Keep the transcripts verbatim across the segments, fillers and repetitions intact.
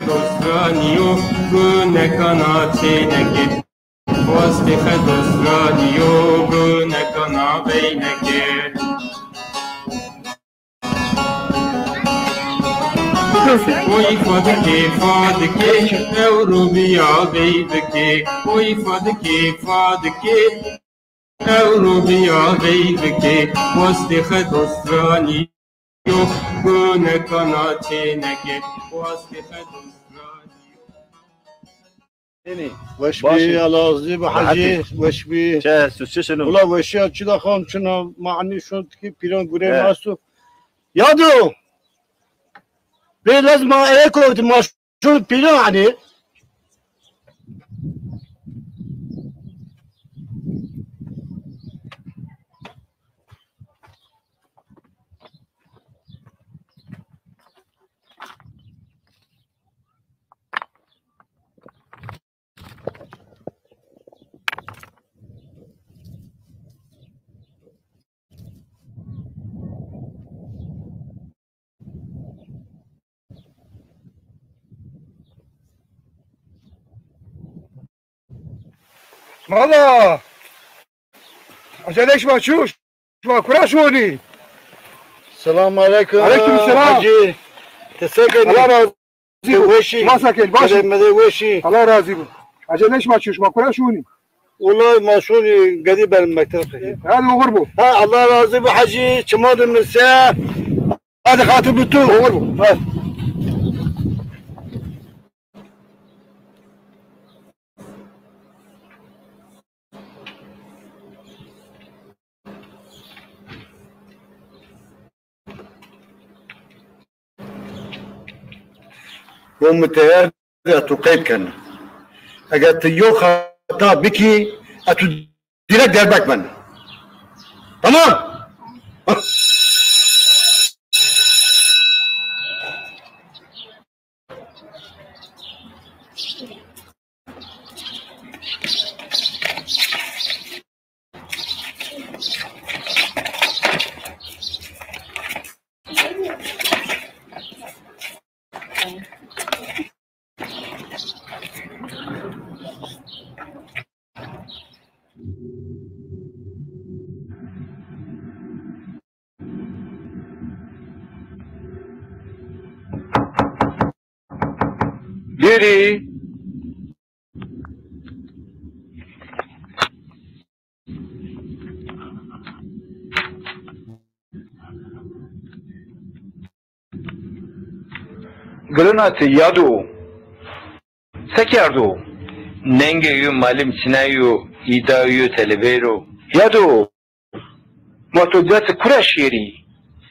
Dostraniyo gunekana çêneke. Wastê xedostraniyo gunekana veyneke. Oy fadike fadike, ewro biya veydike. Oy fadike fadike, ewro biya veydike. Wastê xedostraniyo gunekana çêneke. Wastê xedostraniyo. Weş bî, Allah razî bi hacî, weş bî. Çi esto, çi şino? Ula weşîya çi da xam çina, ma anî şon tikî pîran gurê ma esto. Yado! Bê lez ma eye kotî, ma şon pîran anî. Mala! Acele şima çû, şima kura şonî? Selam aleyküm. Aleyküm selam. Hacî, ti se kenî? Allah razî bo. Weşî. Masa kel, baş. Kere mede weşî. Allah razî bo. Acele şima çû, şima kura şonî? Wulay ma şonî gedî berim mekteb. Hadi oxir bo. Ha, Allah razî bo hacî, çima de mi se. Hadi xatir bi tu. Oxir bo. Hadi. Yo mi teyer de tu qeyd kena. Eger tu yo xeta bikî, ez tu direkt derbek ben. Tamam? Bêrî. Girina ti Yado. Se kerdo? Nengê yo malim çina yo, îda yo televeyro. Yado, ma to dest kura şêrî?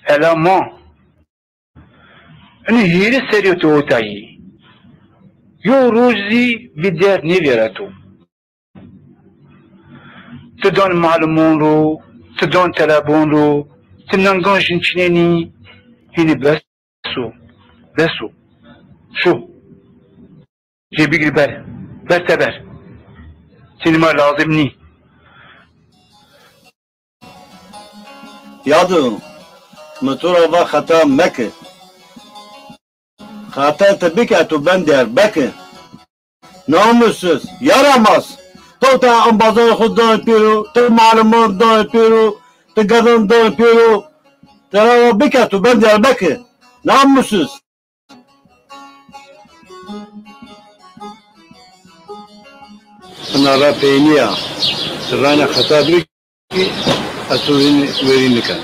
Ela ma. Ini hîrê serî yo ti ota yî. Yo roj zî bî derd nêvêreto. Ti dan malimon ro, ti dan telebon ro, ti nangan jin çinenî, hînî bes o, bes o. Şo. Jê bigir ber, ber teber. Ti nî ma lazim nî. Yado, mi to ra va xeta meke. Xeta ti bike, tu ben Diyarbekir. Namussuz, yaramaz. To te embazan xo danê pêro, ti maliman danê pêro, ti gedan danê pêro. Ti ra va bike, tu ben Diyarbekir. Namussuz. Ina ra peynîya. Ti rayna xeta bikî, ez to verî niken.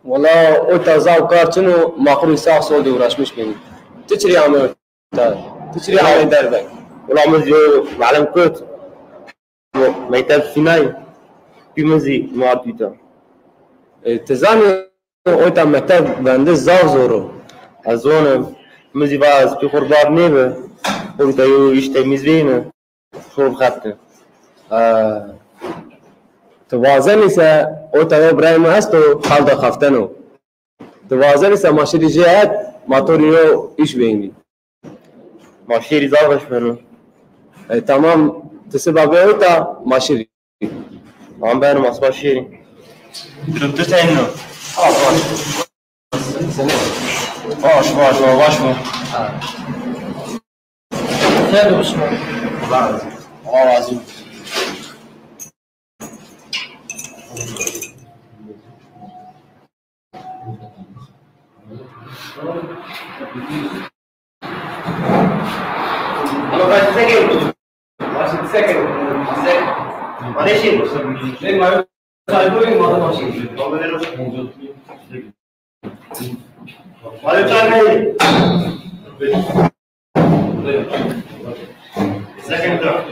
Wala o ta zaf kar çin o, ma xwu rê sax sol de uğraşmış benî. Ti çirê ame o ta? Ti çirê ame derve? Wala mi zî yo melim kut. Mekteb sînay. Pî mi zî mi ard uta. E, ti zanî o ta mekteb vendi zaf zor o. Ez zonim. Mi zî va ez pî xwu rê bar nêbi. Xwu rê ta yo îş temîz veyni. Şor xebite. Aa, ti wazenî se o ta yo birayê mi esto, hal de xefteno. Ti wazenî se ma şirî jê het, ma to rê yo îş veynî. Ma şêrî zaf weş beno. E, tamam, ti siba bê o ta ma şirî. Tamam, beno ma siba şêrî. Durum tu teyno. Baş, baş, baş, baş mı? Sen de Osman. Allah razı olsun. Allah razı olsun. Ama ben size geldim. Başka bir şey geldim. Size. Bana şey. Ben var. Saygı duyuyorum adam şey. Bana ne olsun? Alo, çay verin. Second round.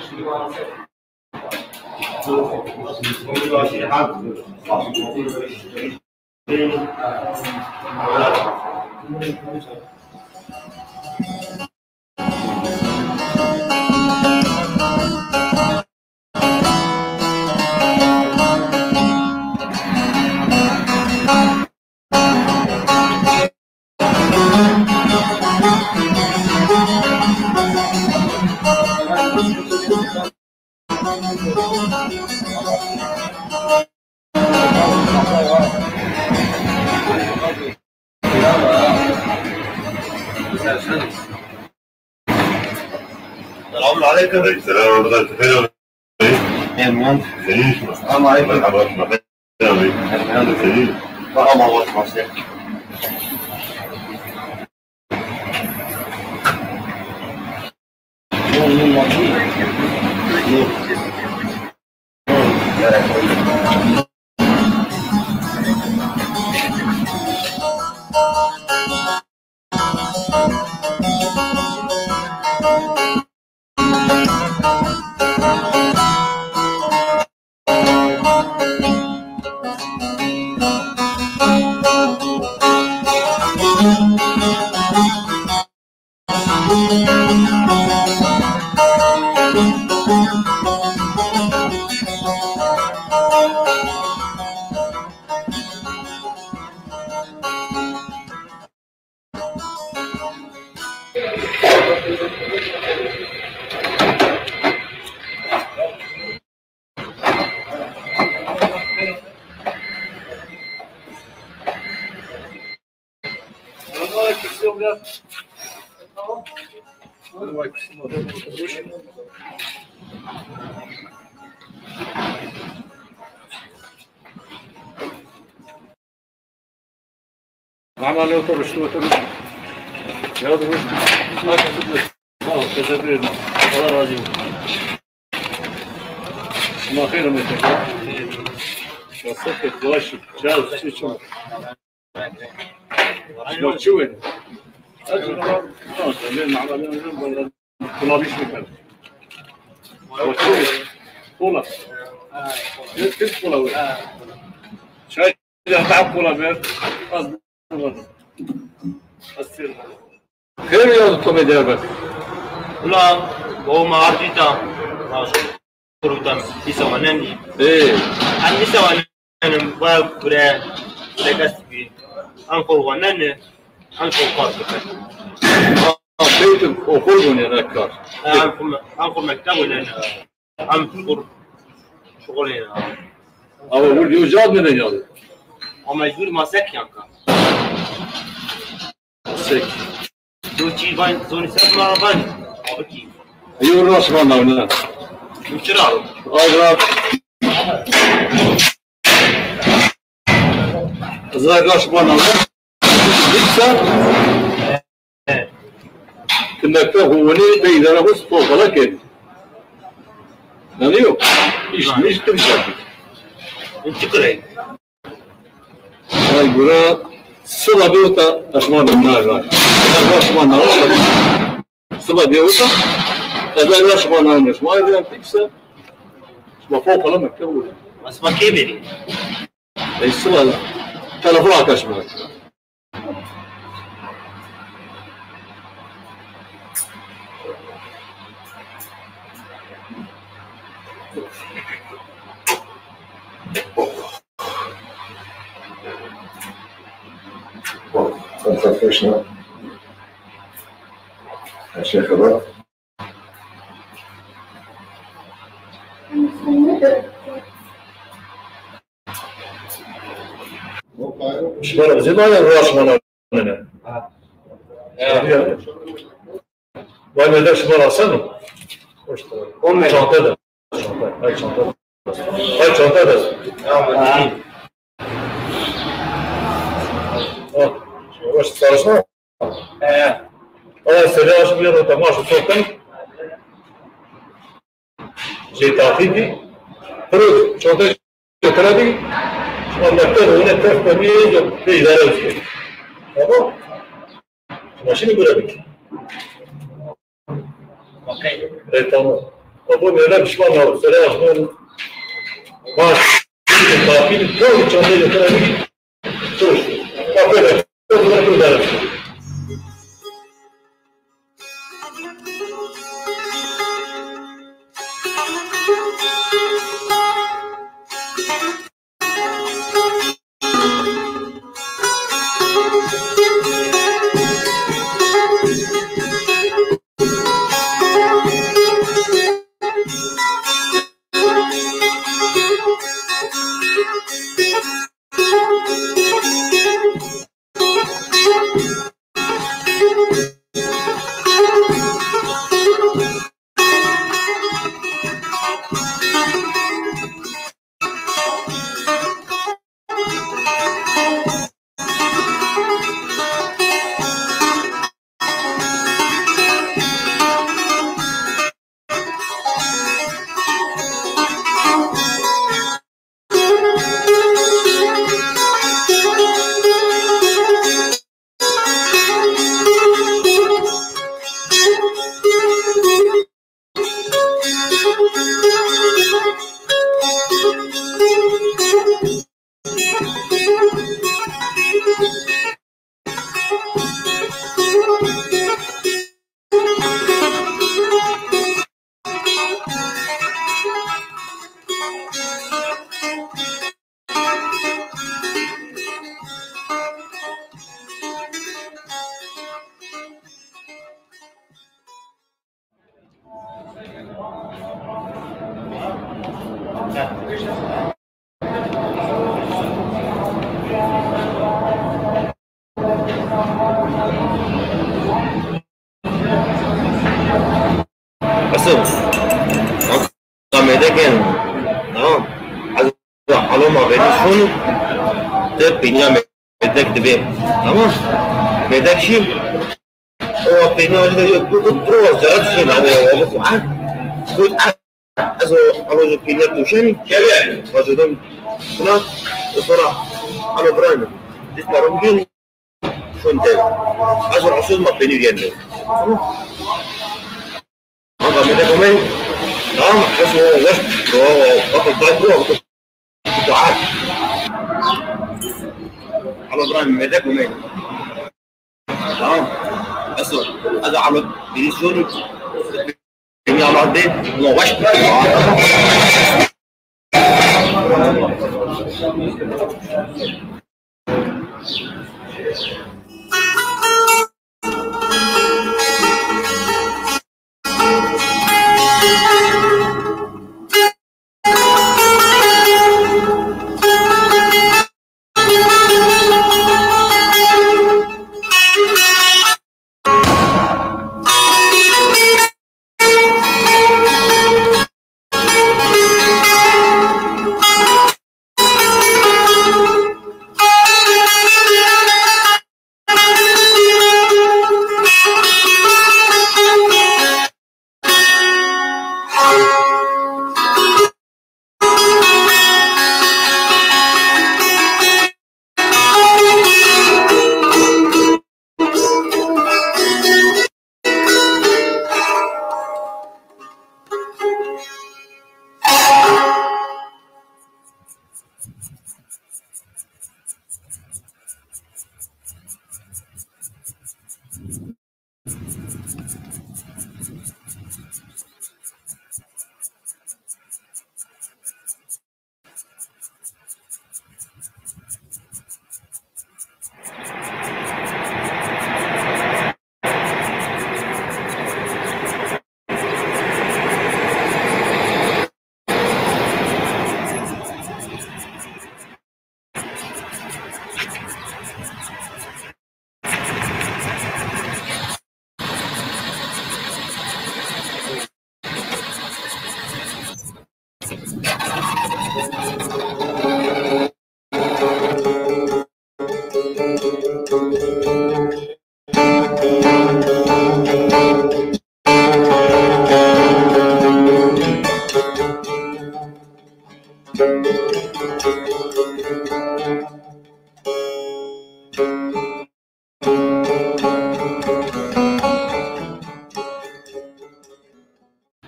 Selamun aleyküm. Aleyküm selam. Memnun. Senin işin. Selamun aleyküm. Merhaba. Senin. Tamam, hoş, hoş. Mehmet Ali, otur, otur, otur. Ya, otur. Sağ ol, teşekkür ederim. Allah razı olsun. Ma xeyr ame. Ya, sohbet, yavaş. Çay, su içme. Şima çi wene? Kula bir şey. Şima çi wene? Kola. Ne tip kola wene? Çay. Ya, daha kola ver. Az. Az. Xêr ya, to bê derbet. Ula, o ma ardî ta. Kurutan, lise wa nenî. Ê. An lise wa nenim, wa gure, legas bi. An kol wa neni, an kol kar bi. Ha, beytin okul bu ne kar? An kum, an kum mekteb wa neni. Am kur şuxulê ya. Ama bu diyor cevap neden yazdı? Ama mecbur ma sek yanka. Sek. Do çi van, zoni sek ma van. Abi ki. Yo rast van ne? Uçur abi. Ay rast. Zira rast van ne? Lütfen. Ti mekteb xo winî, pey îdara xo spor falan kerdî. Yanî yok. İş, iş tır yaptı. Çıkırayım. Gure, siba bêwita ez şima vindar ra. Ez ra şima naro. Siba bêwita ez ra şima naro, şima vindar, peki se şima fo kala mekteb û. Esma kê berî? E, siba telefon arkadaşım var. Konsantre şuna. Her şey kadar. Şima ra zî nane, ruha şima nane. Ya. Vay, merdek şima ra aseno. Çanta de. Çanta. Ay çanta de. Ay çanta de. Ya, ha. Şima sarışın. He. Ay, sere aşk bir yerde temaşa sohbet. Şey, tatil ki. Pırıl, çanta götüre bir. Şima mektebe, öyle ters dönüyor, bir idare olsun. Tamam. Şima şimdi göre bir. Okey. E, tamam. Tamam, öyle bir şey var. Sere aşk. Bak, tatil, pırıl, çanta götüre bir. Asıl. Merdek ken. Tamam. Ez alo ma verî şunu. Te pîniya merdek dibe. Tamam. Merdek şî. O pîniya de yok. Bu, bu pro zarat şî. Abi, abi, bu, ah. Bu, ah. Ez o alo pîniya tuşen. Kebe. Vajudum. Buna. Sonra alo Ibrahim. Biz tarım gün. Şun dev. Ez û Husên ma peynî vîyerî. Anka merdek omey. Tamam, ez û weş, o, o, o, o, o, dua. Ama bira merdek omey. Tamam. Ez û, ez û Ahmet biri şun. Dünya Allah de, Allah baş.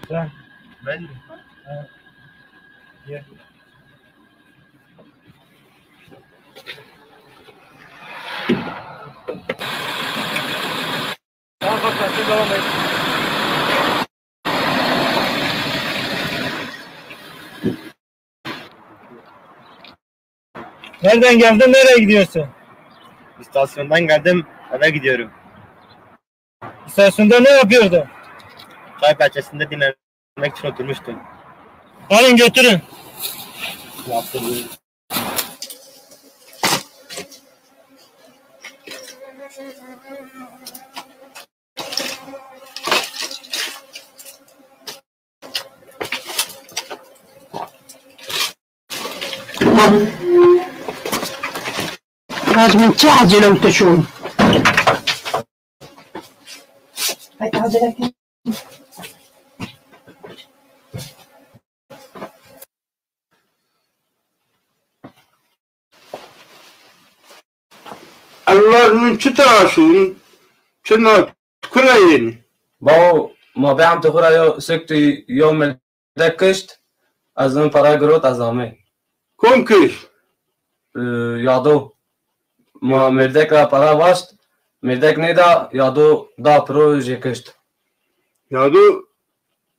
Sen? Ben mi? Ha. Gel. Tamam, bak, sen devam et. Nereden geldin, nereye gidiyorsun? İstasyondan geldim, eve gidiyorum. İstasyonda ne yapıyordun? Çay bahçesinde dinlenmek için oturmuştum. Alın götürün. Lacim, çi acele û te şo? Ay, acele ke. Ewlad min çi tira şûn? Çi na kura yên? Bawo, ma bêhemtê xwu ra yo sik tu yo mêrdek kişt, ez in para girot, ez amey. Kom kişt? E, Yado. Ma mêrdek ra para waşt, mêrdek nêda, Yado da piro jê kişt. Yado,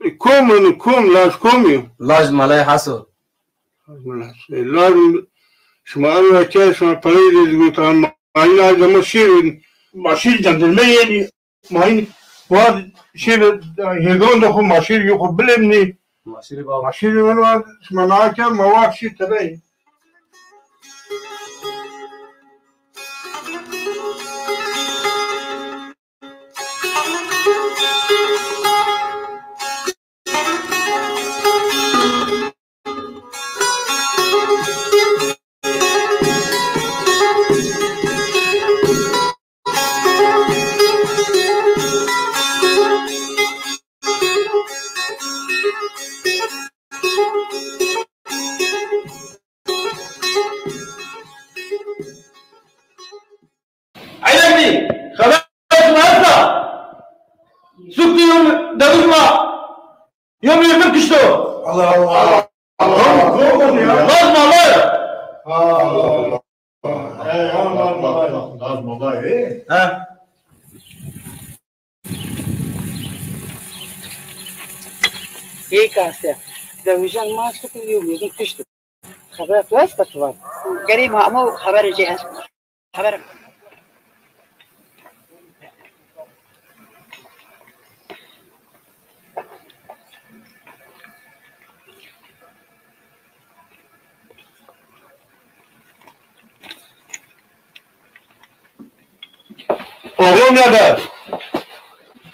e, kom ino, kom, laj kom yo? Laj Malay Heso. E, laj, şima ewra ke şima perey rê digotan, ma, ma yîn aydema şîrin. Ma şîr cendirme yenî. Ma hîn wa şêve hêgan de xo ma şêrî xo bilemnî. Ma şêrî ba. Ma şêrî vano, şima na ke ma wa şîr tebeyî. Eynekî, xeber şima esta? Sukti yo dewij ma yo mêrdim kişto. Allah Allah. Allah Allah. Laz ma laz. Allah Allah. Laz ma laz, e? Ha. Ê kase, dewijan ma sukti yo mêrdim kişto. Xebera tu esta tu van? Gerê ma amo xeberê ci est. Xeber. Oğlum nerede?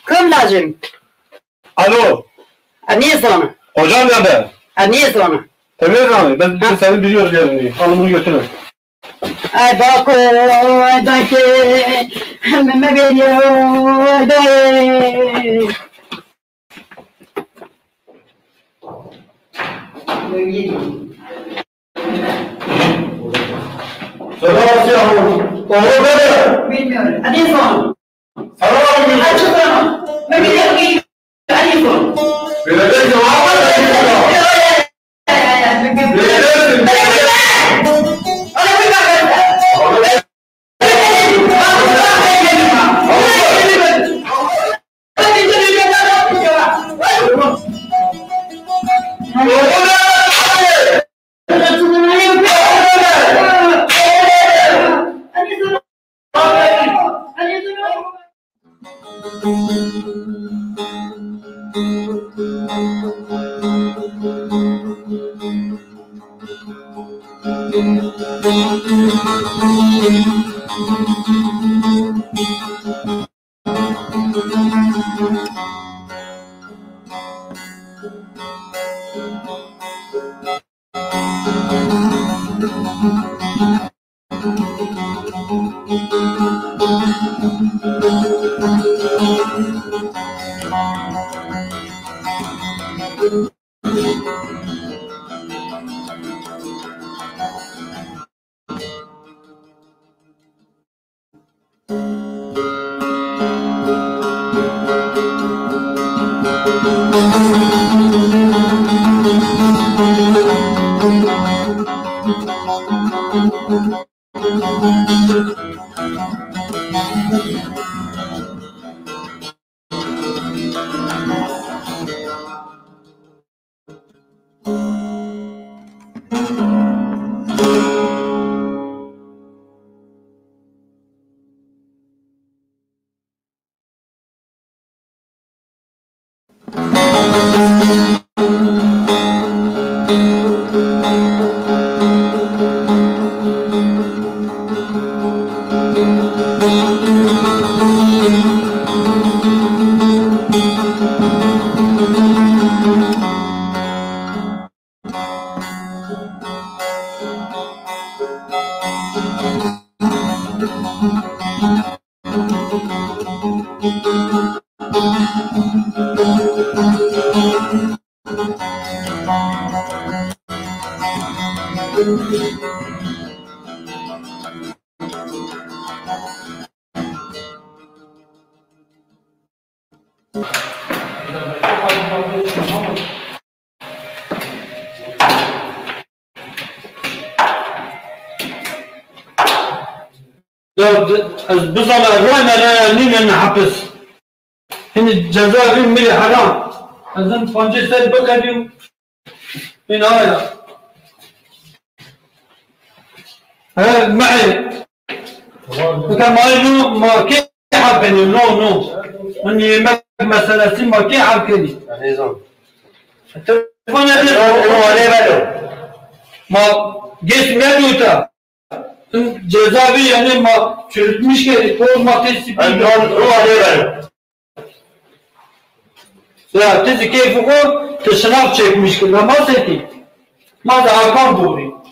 Kim lazım? Alo. A, niye sana? Hocam nerede? A, niye sana? Emir abi, ben, biz seni biliyoruz yerini. Al bunu götürün. Ay bako, ay danke, me, me veriyor, ay danke. Selam olsun. Oğlum nerede? Bilmiyorum. Hadi son. Sana bakıyorum. Açık sana. Mehmet Bey, hadi son. Verecek cevabı vereceksin. Vereceksin. Ya, ez bizana rayna raya nînene hepis. Hinî ceza vî mi rê heram. Ez hin pancês serrî biqedîyo. Hîn aya. He, me'ê. Bike ma no, ma kê hal kenî? No, no. Hin yemek meselesi ma kê hal kenî? Nêzan. Telefon edin. No, no, nêbeno. Ma geç medûta. Ceza vî yanî ma çürütmüş kerdî, toz ma tespît. Ay, no, no, nêbeno. Ya, ti zî keyfê xo, ti şınav çekmiş ki, ma se ki. Ma da akam doğru.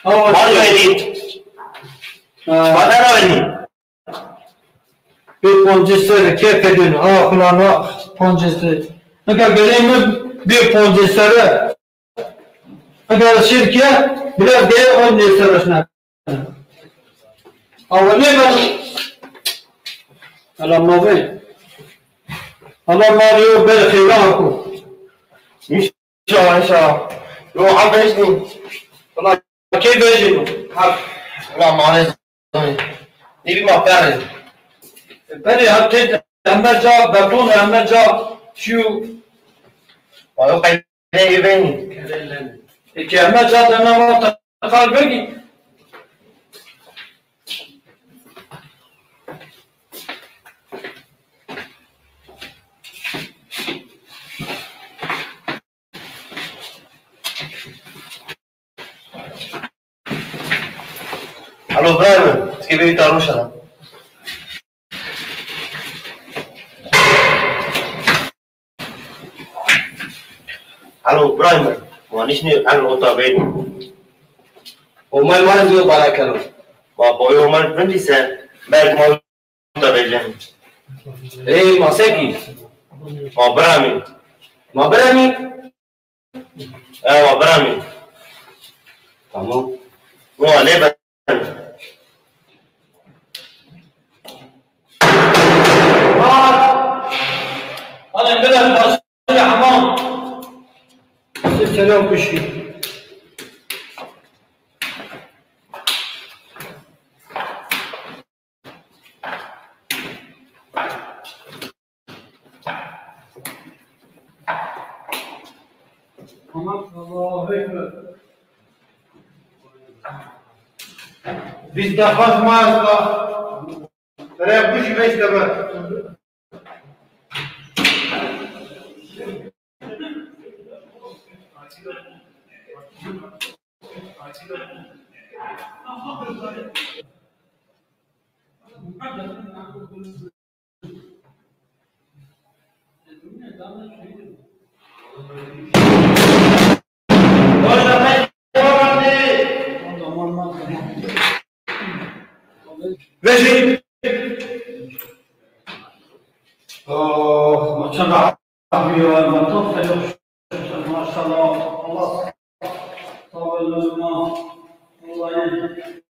Ama ma da edî. Ha. Ma da edî. Bir poncês serre kê qedêno. Ah, ulan, ah, poncês serre. Nika gelê mi bir poncês serre. Eger şirke biraz gere on nêse roşna. Ama ne ben? Ala ma ve. Ala ma yo ber xeyra ku. İnşallah, inşallah. Yo, ha, vejnî. Ulan kê vejnî? Ha. Ulan ma ne zanî. Ne bir ma perê. Perê ha tê heme ca beton, heme ca çiyo. Ma yo qey Ne vejnî? Eke heme ca de na ma teqal vegî. Alo, birayê mi? Ti kê bêyî ta roşena. Alo, birayê mi? Ma nişnî, eno ota veyno. Omay ma rê zî bara keno. Ma boyê omay vindî se, belkî ma ota vejeno. Ey, ma se kî? Ma biramî. Ma biramî? Ewa, biramî. Tamam. No, nêben. Hadi, biraz başla, tamam. Selam kuşu. Tamam. Allahu Ekber. Biz de fazla. Tere kuş beş de var. Vejî. Oh, ma çend rahat bîyo, ma to felo. Maşallah. Allah sağ olun. Vallahi.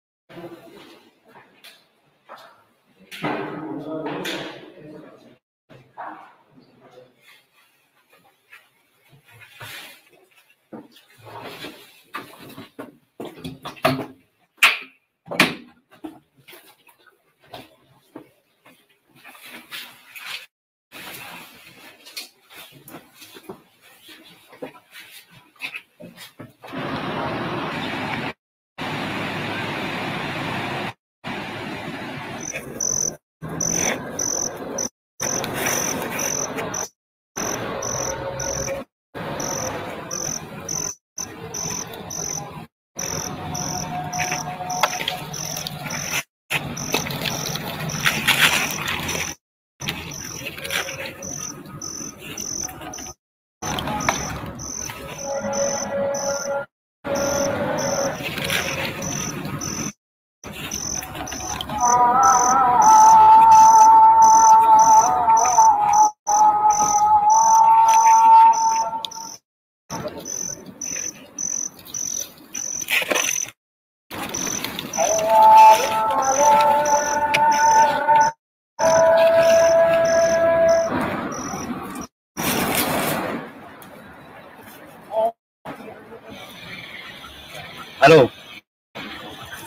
Alo.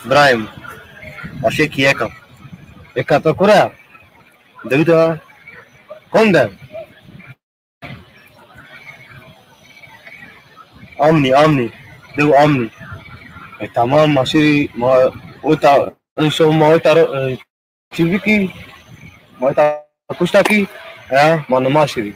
Îbrahîm. Aşê kî yeka. Yeka to kura? Dewi de. Kom de? Amnî, amnî. Dew amnî. E, tamam, ma şirî, ma ota, înşo ma ota ro-, e, çi bikî, ma ota kuşta kî, ya, ma nima şirî.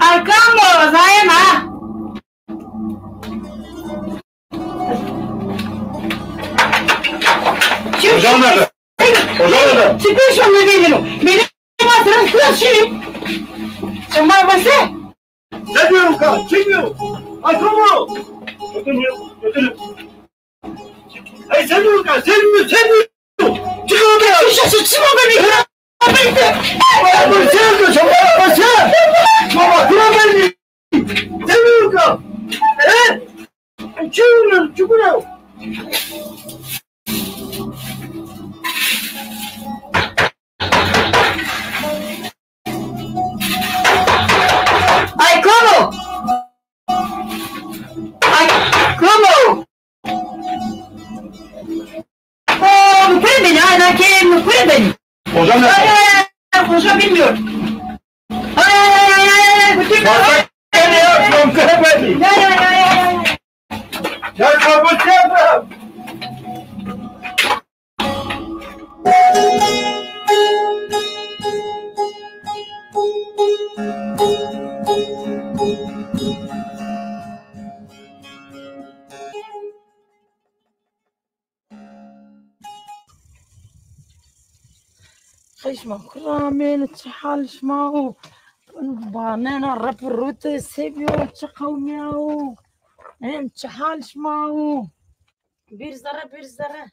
Ay, kam o, zayem ha. Hocam nerede? Hocam nerede? Çıkın şu benim. Benim hatırım kırık şimdi. Sen var mısın? Ne diyorum ka? Kim diyor? Ay, tamam. Götürün, götürün. Ay, sen diyorum ka? Sen diyor, sen diyor. Çık oradan. Çık, çık, çık oradan. Baba, bırak beni. Baba, bırak beni. Sen diyorum ka? He? Çık oradan, çık oradan. Ay, como? Ay, como? Oo, mi kure beni, ha, na ke mi kure beni. Hocam ne? Ay, ay, ay, hocam bilmiyor. Ay, ay, ay, ay, ay, ay, bütün... Bak, bak, beni ya, kontrol beni. Ay, ay, ay, ay, ay. Ya, kapatacağım. Qey şima xu ramên, çi hal şima o? Banena rep rute se biyo, çi qewmiya o? Em çi hal şima o? Bir zerre, bir zerre.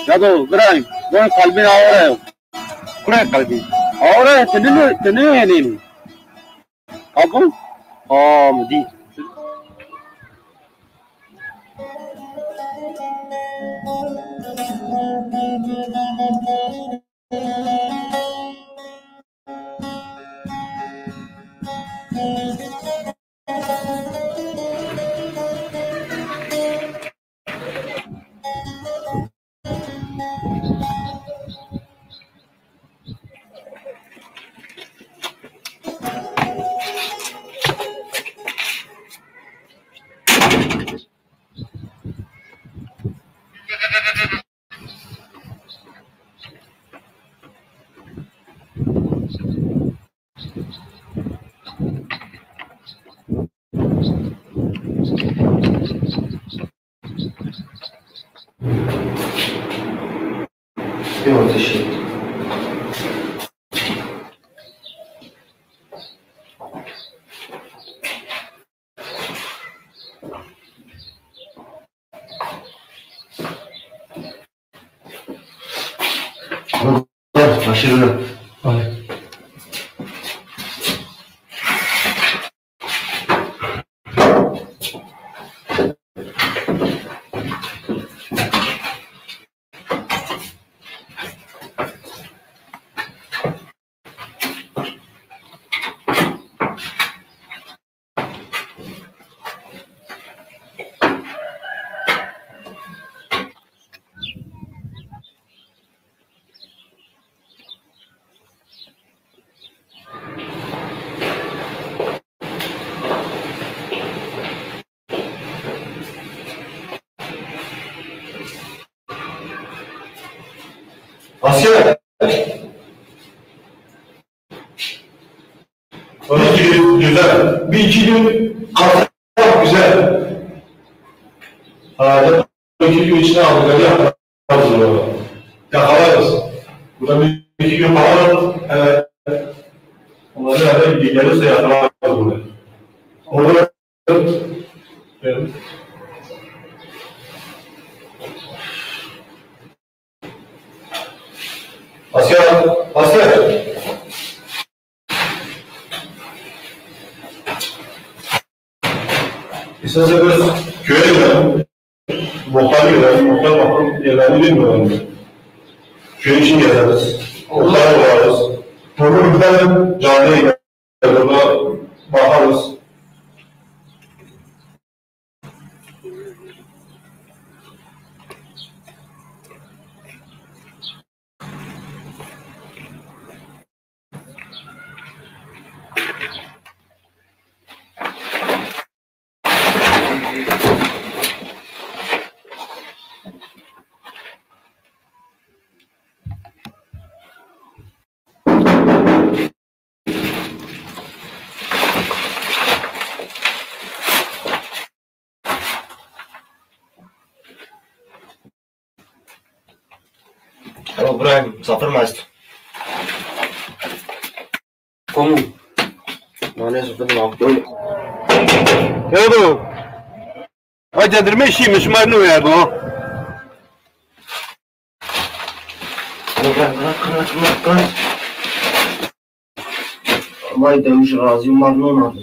Yado, birayım, bunun kalbin ağır. Kurê qelbî. Ore, ti nîno, ti nîno yenî. Kabul? Aa, mi dî. Yok, teşekkür. Başarılı. Ay. Asya. Sonra iki gün güzel. Bir iki gün kalsak güzel. Ha, ya da iki gün içinde aldıkları yaparız bunu. Yakalarız. Burada bir iki gün kalırız. Evet. Onları hemen gelirse yakalarız bunu. Orada Asker, asker. İsterse biz köye gidelim. Muhtar gidelim. Muhtar bakın, yerlerini bilmiyorum. Köy için gezeriz. Muhtar olarız. Bunu bir tane camiye gidelim. Burada bakarız. Ew, birayê mi, misafir mi esto. Komu? Nane sofra de nav. Ew do. Ay, cendirme şî mi, şima nêwerdo. Vay, dewij razî, ma nonardo.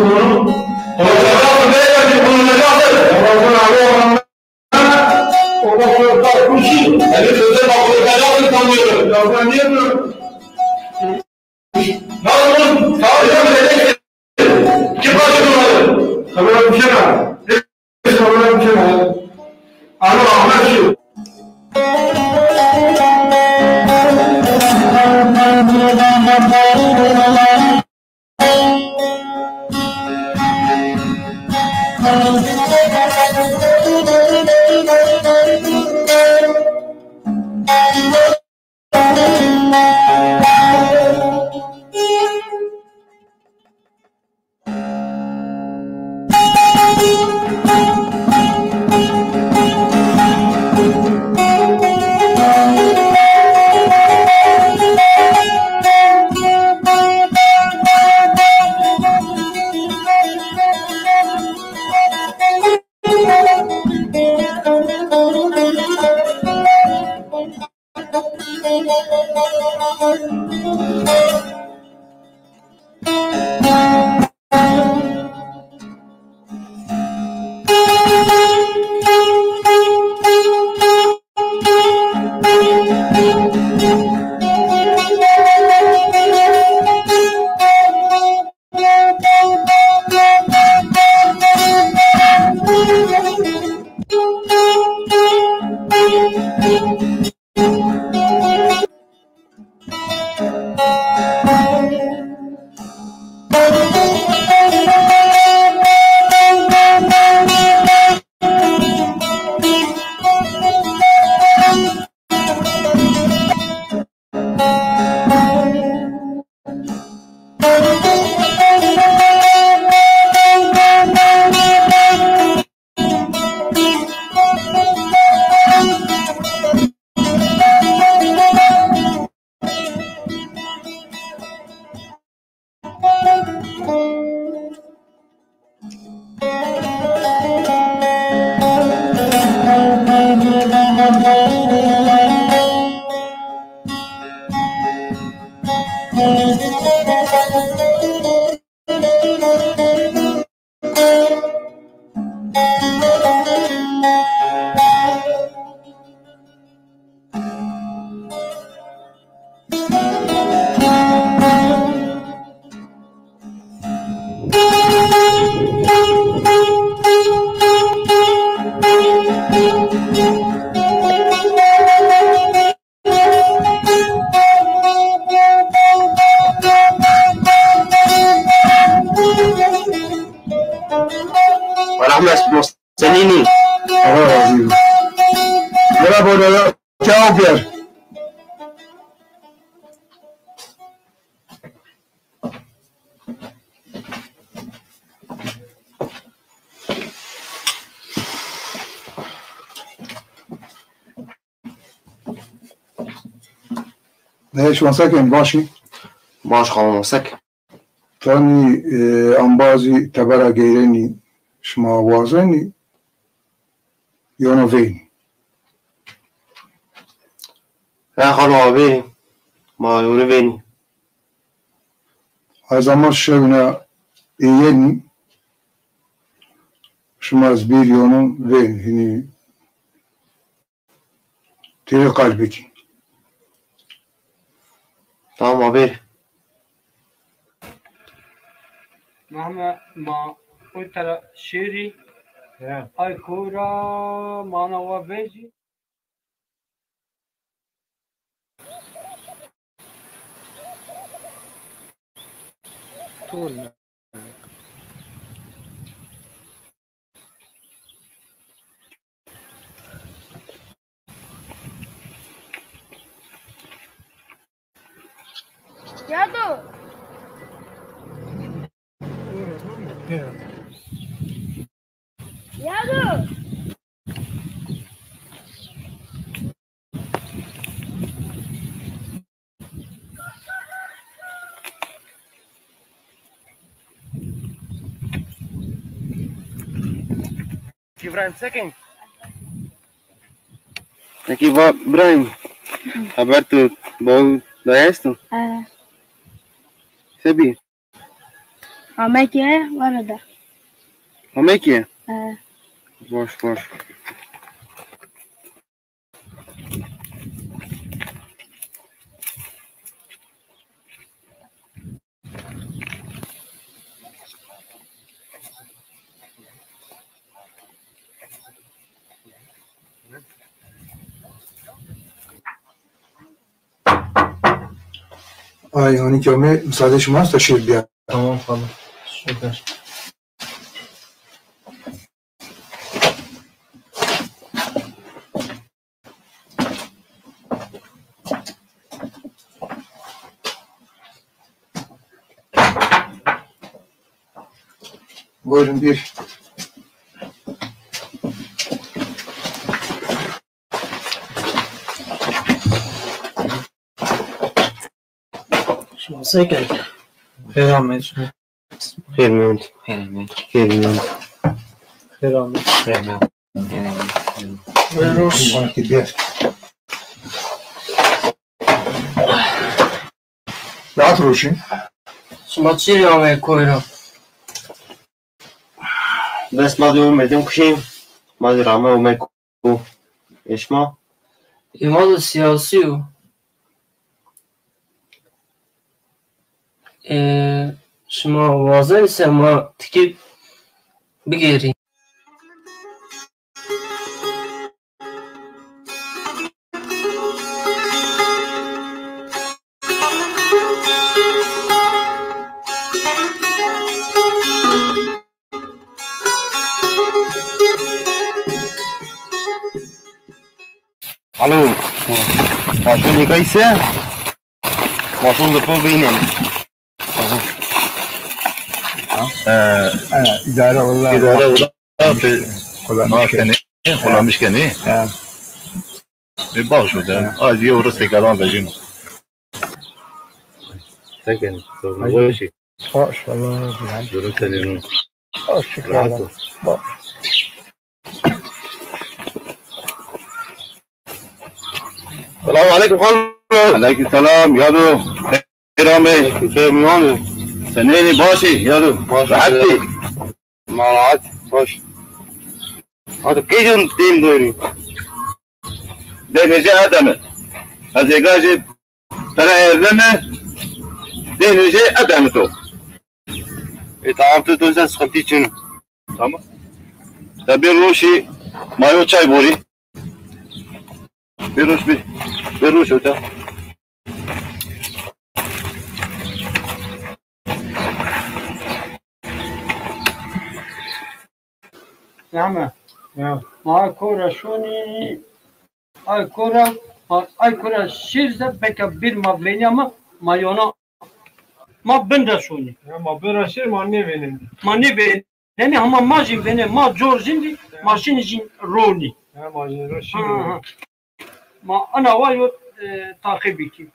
bunu. Olacaktır beyefendi, bunu olacaktır. Ondan sonra alo, ondan sonra kurşun. Evet, özel bak, olacaktır, tanıyorum. Ya ben niye bunu? Nasıl? Tamam, ya, vereceksin. Kim başlıyor? Kamera bir şey var. Kamera bir şey var. Alo, anlaşılıyor. Aw bîyer. Ne, şima se kenî, baş î? Baş, xalo, se kenî? Tanî, e, embazî tebera geyrenî, şima wazenî, yona vênî? He xalo, a vênî. Ma yonî vênî. Ay zaman şewna ê yenî, şima ez bîr yonin vênî, hinî têrê qal bikî. Tamam, haber. Mehmet, ma o tera şêrî, ya, ay kora mana wa vejî. Tol. Yado. Yado. Îbrahîm, se kenî? Peki, va, Îbrahîm, haber tu baw dayê esto? E. Se bî? Ame ke, were de. Ame ke? E. Baş, baş. Ay, hanî ke ame, müsaade şima esta şêr bîya. Tamam, tamam. Süper. Buyurun, bir. Şima se kenî? Xêr amed. Xêr mend. Xêr amed. Xêr amed. Xêr amed. Xêr amed. Buyurun. Rahat roşî. Şima çi rê amey koy ra? Bes ma de o merdim kuşî, ma de rame omey ko. Ê şima? Ê ma de siyasî yo. Ê, şima wazenî se ma tikê bigêrî. Alo. Maşon nîkayî se? Maşon de po bînên. Aha. Ha? Ee, ha, îdare ola. Îdare ola. Kulamış kenî. Kulamış kenî. Ha. E, baş o de. Ha. Az yew ristê kalan vejîno. Sekin, sorun boşî. Hoş, vallahi. Durum senin. Hoş, şükür Allah. Hoş. Selamun aleyküm xanım. Aleyküm selam, yado. Xêr amey. Xêr mîyan. Senênî, baş î, yado? Baş. Rehet î? Ma rehet, baş. Hadi keyfin dêm doyurayım. Dê nêzê Edemî. Ez ê gajê pere erdeme, dê nêzê Edemî to. E, tamam, tu, tu sen sıkıntı için. Tamam. Ya bir roşî mayo çay borî. Bir roş bir, bir roş öte. Name. Ya. Ma kora şonî, ay kora Ay kura şêr ze beka bir ma vênîya ma, ma yona ma bin de şonî. Ya ma bin ra şêr ma nêvênenî. Ma nêvênenî, hema ma jî vênenî, ma cor jîn dî, ma şinî jîn ronî. Ya ma jîn ra şîn. Ha, ha. Ma ana wa yo, e, taqîbî kî.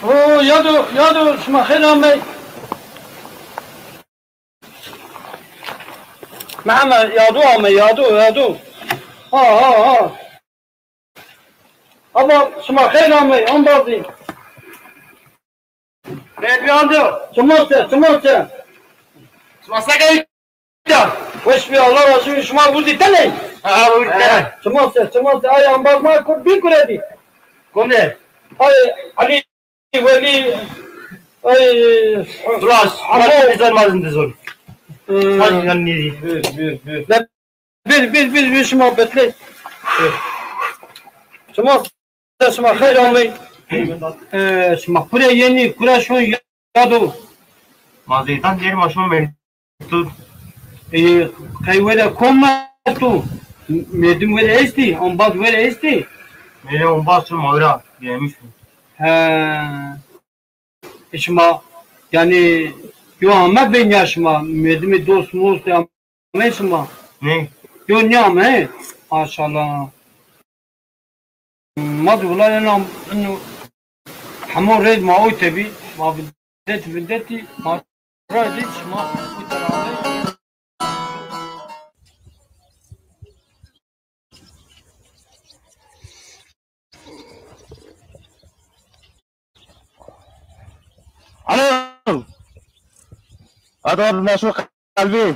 O yado, yado, şima xêr amey. Mehmet, yado ame, yado, yado. Ha, ha, ha. Ama şima xeyr amey, embazî. Xeyr bî ando. Çima se, çima se. Şima se key? Weş bî, Allah razî bî, şima vurdî teney? Ha, vurdî teney. Çima se, çima se, ay embaz ma kur, bî kuredî. Kone? Ay, Ali. Welî, ay, Tulas, Hamo. Hamo bizar mazin dizon. Ee, Hadi lan neydi? Bir, bir, bir. Bir, bir, bir, bir şima betle. Şima, şima xeyr amey. Ee, şima kure yenî, kure şon yado. Ma zeytan diyelim aşon mey. Tu, e, qey were kom esto? Merdim were estî, ombaz were estî? Mele ombaz çi ma wira gelmiş. He. E, şima, yanî, yo ame benya şima, merdimê dost most ame şima? Ne? Yo nîyame, he? Maşallah. Ma di wila ena ino hemo rêz ma oy tebî, ma videtî videtî, ma ra dî şima oy tera. Alo. Ador Naşo Kalbî.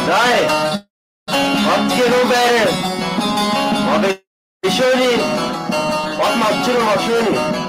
Dayê, vatike no bere. Ma be şonî, vat ma çiro ma şonî.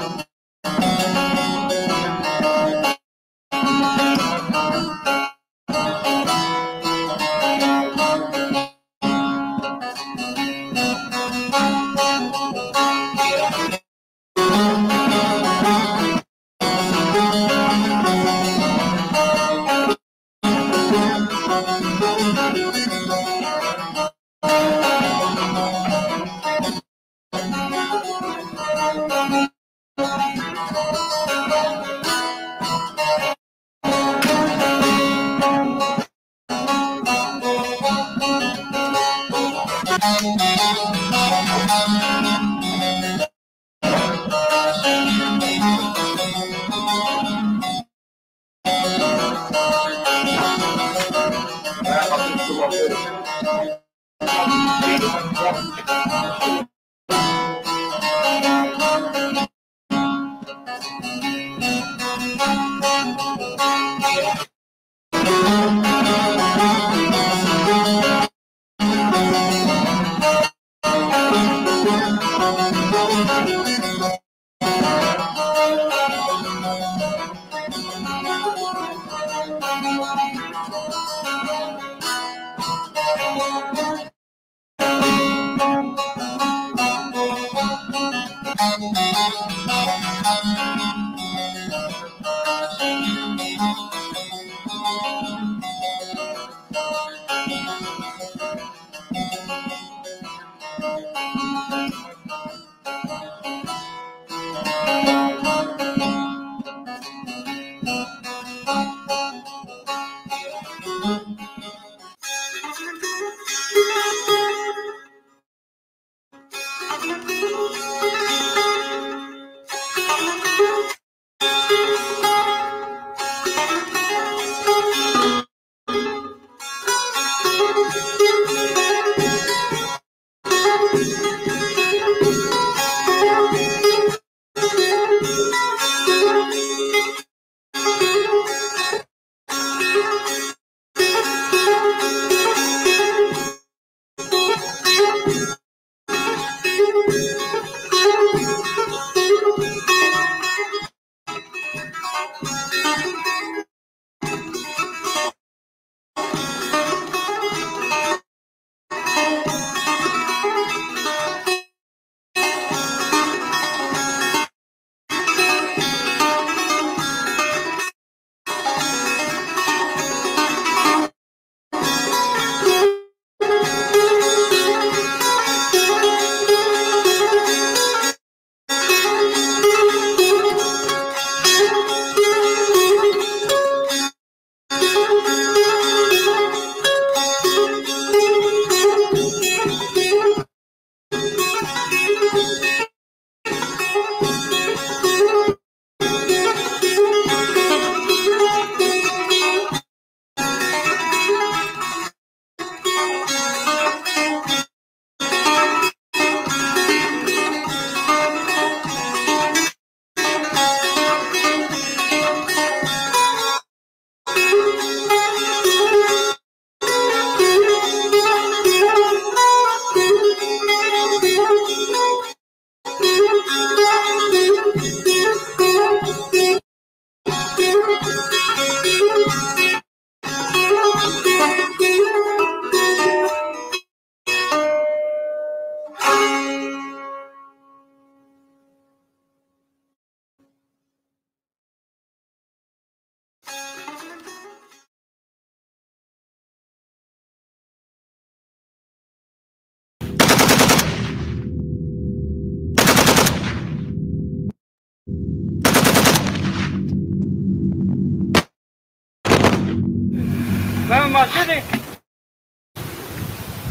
Ben ma şirî,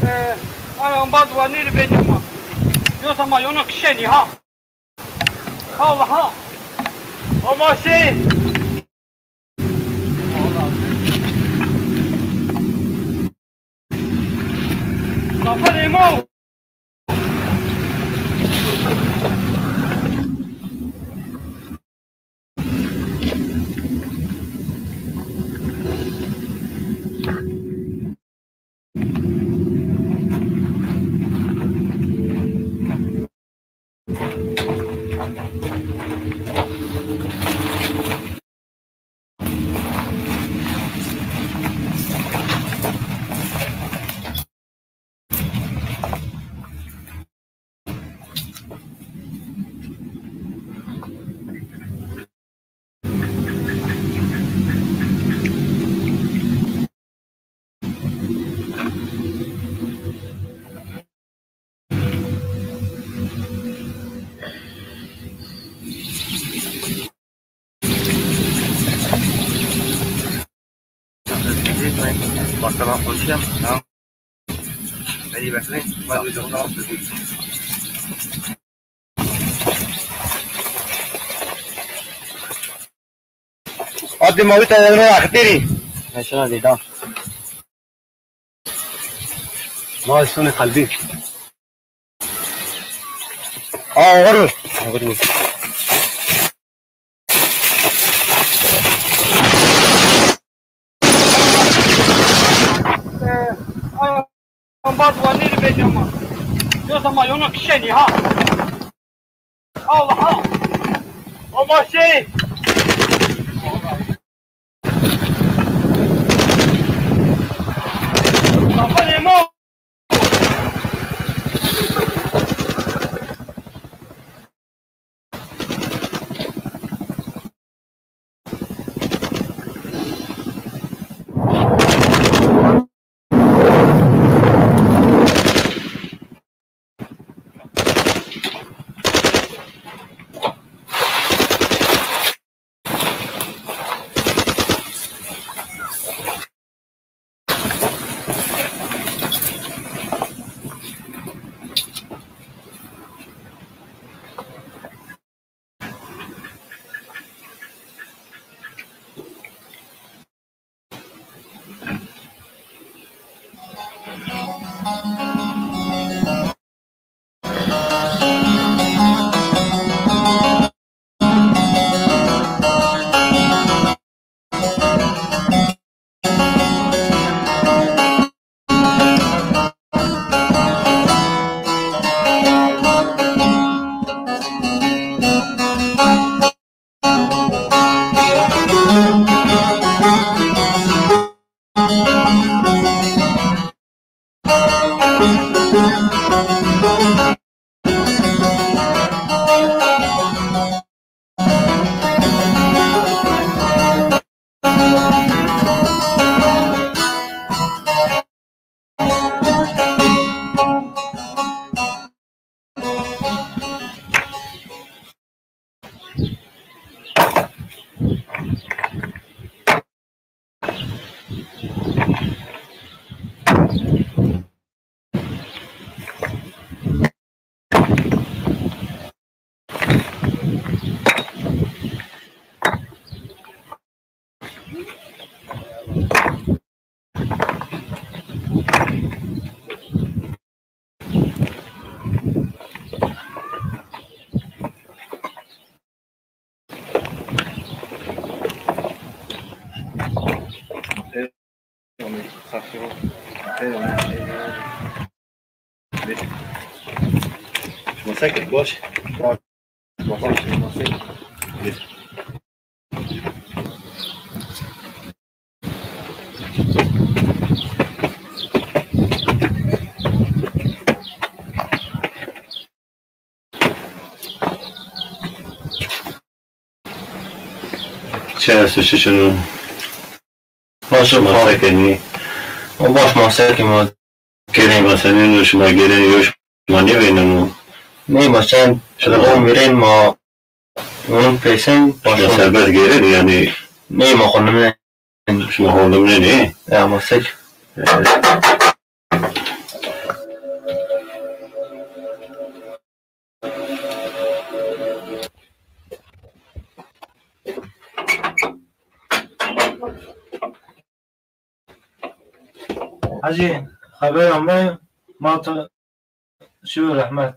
e, ana embaz wa nîrî vecî ma. Yosa ma yono kişenî ha. Allah ha. Ama şey. Zafer Emo. Hadi Mawlid ayağına akıtırı. Mesela dedan. Ma sonê qelbî. Ağır. Ağır. Embaz wa nêrî vecî ama. Yosa ma yona kişenî ha. Allah ha. Ama şey. Kafa Nemo. Peki, boş. Çi esto, çi çino? Baş o, ma se kenî? O baş, ma se kenî, ma. Gêrenê ma senên o, şima gêrenê yo, şima nêvêneno? Ney, ma çend şima on vîrên, ma on peysen, şima serbest gêrenê yanî? Ney, ma xo nimnenê. Şima xo nimnenê? Ya, ma sek. Hecî, xeber ame, ma to şiyo rehmet.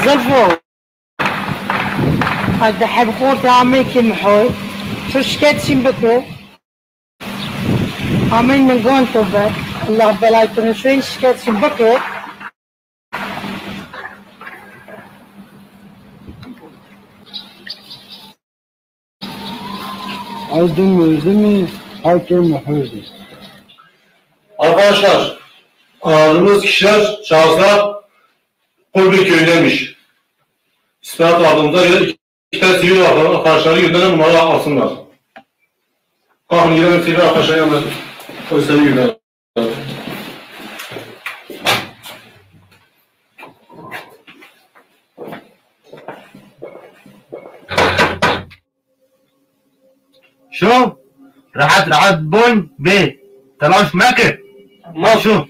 Zilfo. Hadi heb xortê amey ki mihoy. Şu şikayet şin bikir. Amey ningan to be. Allah belay to nişoyin, şikayet şin bikir. Ay dimi, dimi, halkê mi hurdi. Arkadaşlar, aradığımız kişiler, şahıslar Kurbin köyündeymiş. İspat aldığımızda göre iki tane sivil arkadaşları yüzünden numara alsınlar. Kalkın gidelim sivil arkadaşların yanına. Polisleri yüzünden. Şo, rehet rehet boyn bê. Telaş meke. Ma şo.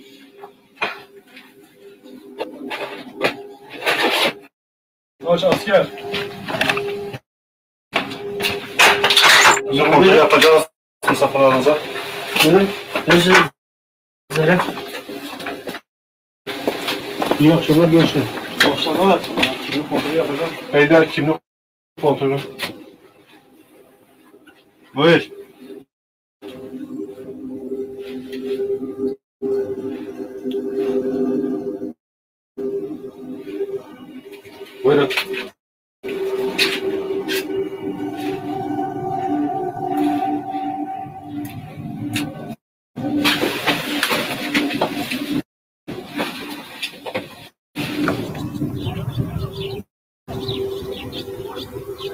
Aç asker. Kontrol yapacağız misafirlerimize. Buyurun. Teşekkür ederim. İyi akşamlar gençler. İyi akşamlar. Kimlik kontrolü yapacağım. Beyler, kimlik kontrolü. Buyur. Buyurun.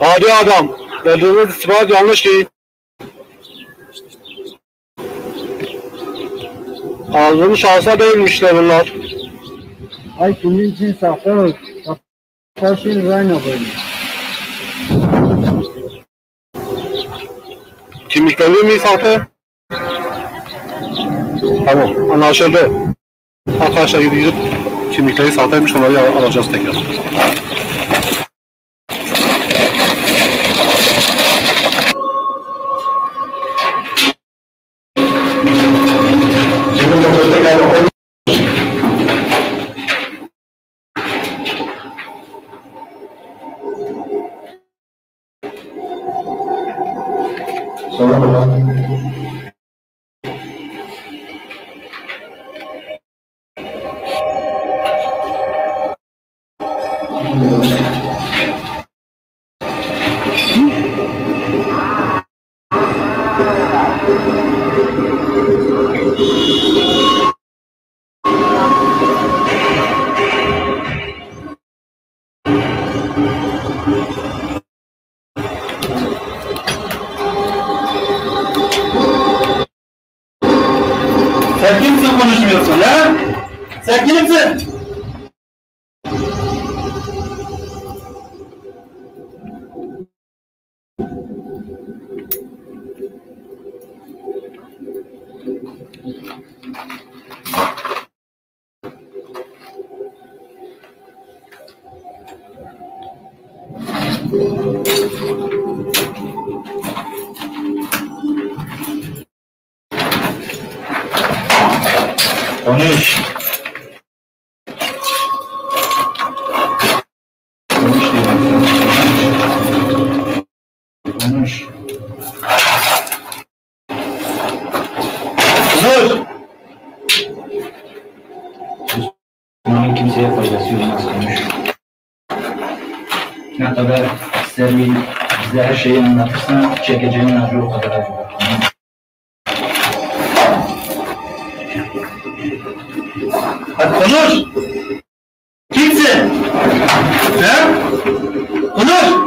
Adi adam, verdiğiniz istihbarat yanlış değil. Aldığımız şahıslar değilmişler bunlar. Ay, kimliğin için saklı. Kimlikleri mi sahte? Tamam, anlaşıldı. Arkadaşlar, gidip kimlikleri sahteymiş, onları al- alacağız tekrar. Sen kimsin konuşmuyorsun ha? Sen kimsin? Konuş. Konuş diyorum. Konuş. Konuş. Bunun kimseye faydası olmaz, konuş. Ne kadar isterliğin bize her şeyi anlatırsan, çekeceğin acı o kadar acı. Hadi konuş. Kimsin? He? Konuş.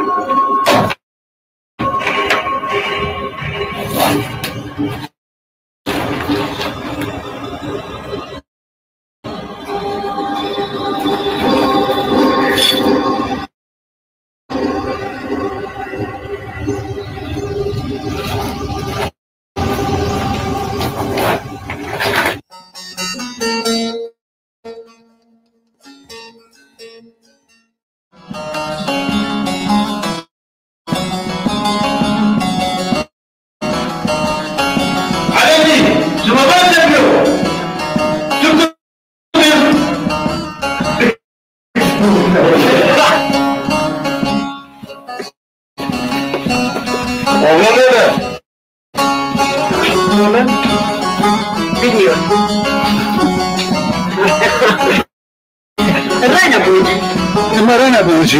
Alevî, tu baba te biyo. Tu Oğlan nerede? Bilmiyorum. Rana Burcu. Ma Rana Burcu.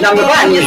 Lamba ba, niye?